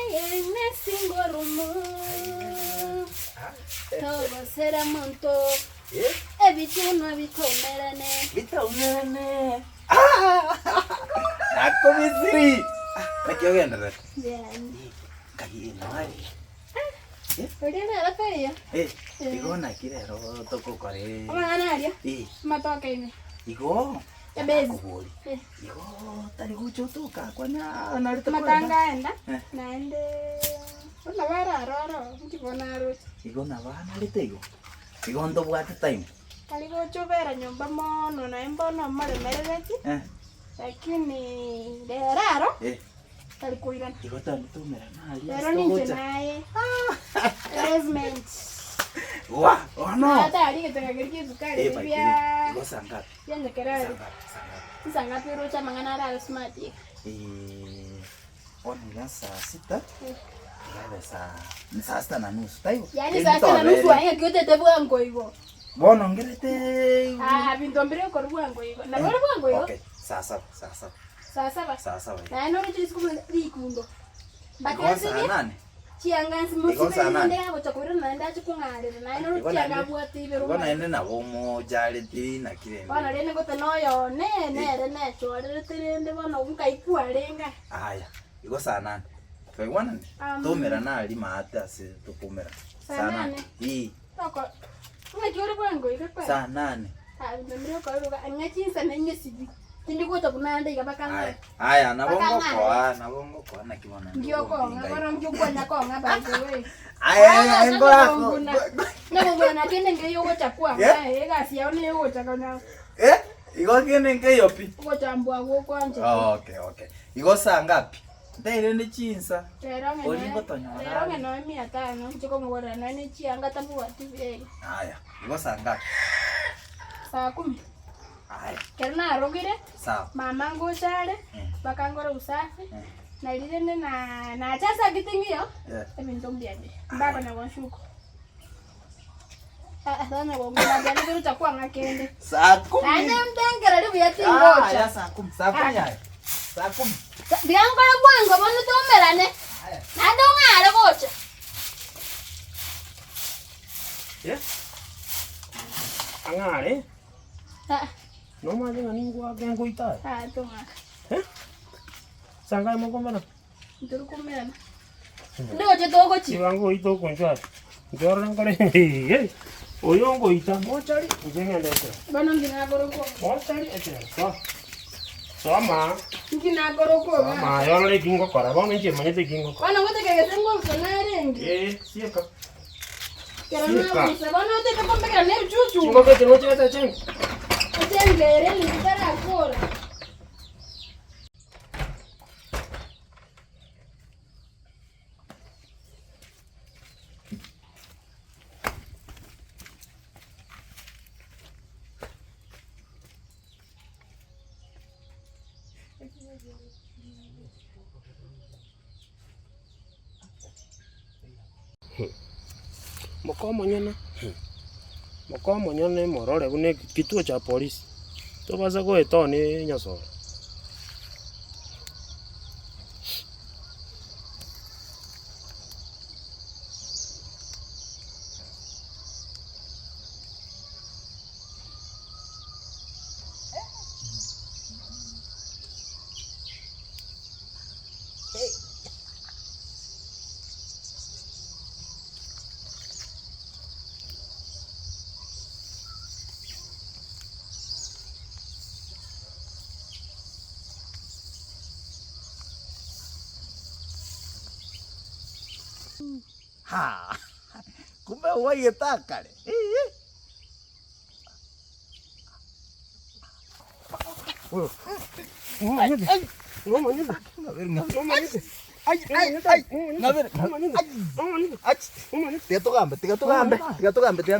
Nesingorumu togosera monto ebitunwa bitaumerane. Bitaumerane. Nakobisiri. Naki ogendererete? Mbuya. Nkai nare. Oria nere taiyo. Eh, igo naki rero togokora Amang'ana aria Eh, amatoke ime. igo Ebezi. nakobori. Eh. Igo tari gocha otoka akwa na narete Amatanga aenda Eh. naende buna bare aroro inki bono aroche. Igo nabo anarete igo. Igo ntobwate time. Tari gocha obera nyomba mono naye mbono omoremerereti Eh, lakini rero aro eh. tari koirana. Igo tari toumerana aria Rero ase ninche togocha. naye basement. Wa, bono. Natari egetega keria kia esukari Eh, by the way, bia igo saa ngapi? bia nyekerari. Saa ngapi? Saa ngapi? Chinsa ngapi oroche amang'ana arabe smart iga? Eh, bono iga saa sita, irabe saa saa sita na nusu, taibo? Yaani saa sita na nusu aye ng'aki otete bwango igo. Bono ngerete Ah, binto mbire okorwa bwango igo. Nabo ore bwango igo? Okay, saa saba, saa saba. Saa saba. Saa saba. Naye noroche risuko buna rikundo. Mpaka Igo saa ensibie nane. chianga nsi Igo saa mosibe nane. rinde agocha koirana naende ache kong'arera naye Igo noroche chianga naende- abwate ibere Igo omanye. naende nabo omojareti naki rende. Bono rende ngote noyone nere nechorerete rende bono nkaikwa arenge. Aya, igo saa nane. Twaigwananire? Um, Toumerana aria maate ase tokoumerana. Saa nane? Ii, Toko ng'aki ore bwango iga kweri? saa nane. Ah, binto mbire okoiroka ang'e chinsa nainwe sibi. Tindi gocha buna ande iga mpaka Aya, ng'are. aya nabo Mpaka ng'are. ngokoa, nabo ngokoa naki bono Nki okong'a bono nki okwanya kong'a by the way. Aya, Ah, aya, ngora nakogonguna. Nakogonguna na kende nkeiyo ogocha kwang'a Yeah. eh, egasi yao niyo ogocha konya Eh, igo kende nkeiyo pi. ogochambwa agwo okwanchete. Okay, okay. Igo saa ngapi? Ntai rende chinsa. Rero ng'e Oria noe- ngotonyora rero ng'e are. noe mia tano nche komogorera noe ne chianga tabwati buya iga. Aya, igo saa ngapi? Saa kumi. Aya, Ekero narogire, sawa. mama ngocha are, Eh. bakangora usafi, Eh. nari rende na nacha ase agete ng'iyo, Eh. ebinto mbiambire. Mbakonya gonshuka. Ah, ah, tanya gong'ina mbiambire togocha kwang'a kende. Saa kumi. Naende ntengereri buya Ah, tingocha. ya saa kumi. Saa kumi aya. Saa kumi. Tiga nkore bwango bono toumerane, Aya. naende ong'are gocha. Eh? Ang'are? Ah, Nomache ng'a ningwake ngoita aye? ah, tong'aka. Eh? Sangae mokomerana? Ntori komerana. Ndi gocha togochia. Iga ngoita okonchwa aye. Inche orore nkore eh, oyo ngoita mochari inche ng'ende echela. Bono nki nakorokwa iga? Mochari echela, soa. Soa maa. Nki nakorokwa Soa iga? maa aye orore eki ngokora, bono inche manyete eki ngokora. Bono ngotaka gese ngousa narenge. Eh, sieka. Ekero Sieka. nagusa bono otete kombekera na ebichuchu. Chingoko echi nochirete echenge. Echenge ere ebinto tarakora. Moka omonyene, moka omonyene morore buna ekituo cha polisi, tobasa goeta one enyasore. Haa, kumbe oigete akare, eeh. Tiga togambe, tiga togambe, tiga togambe, tiga.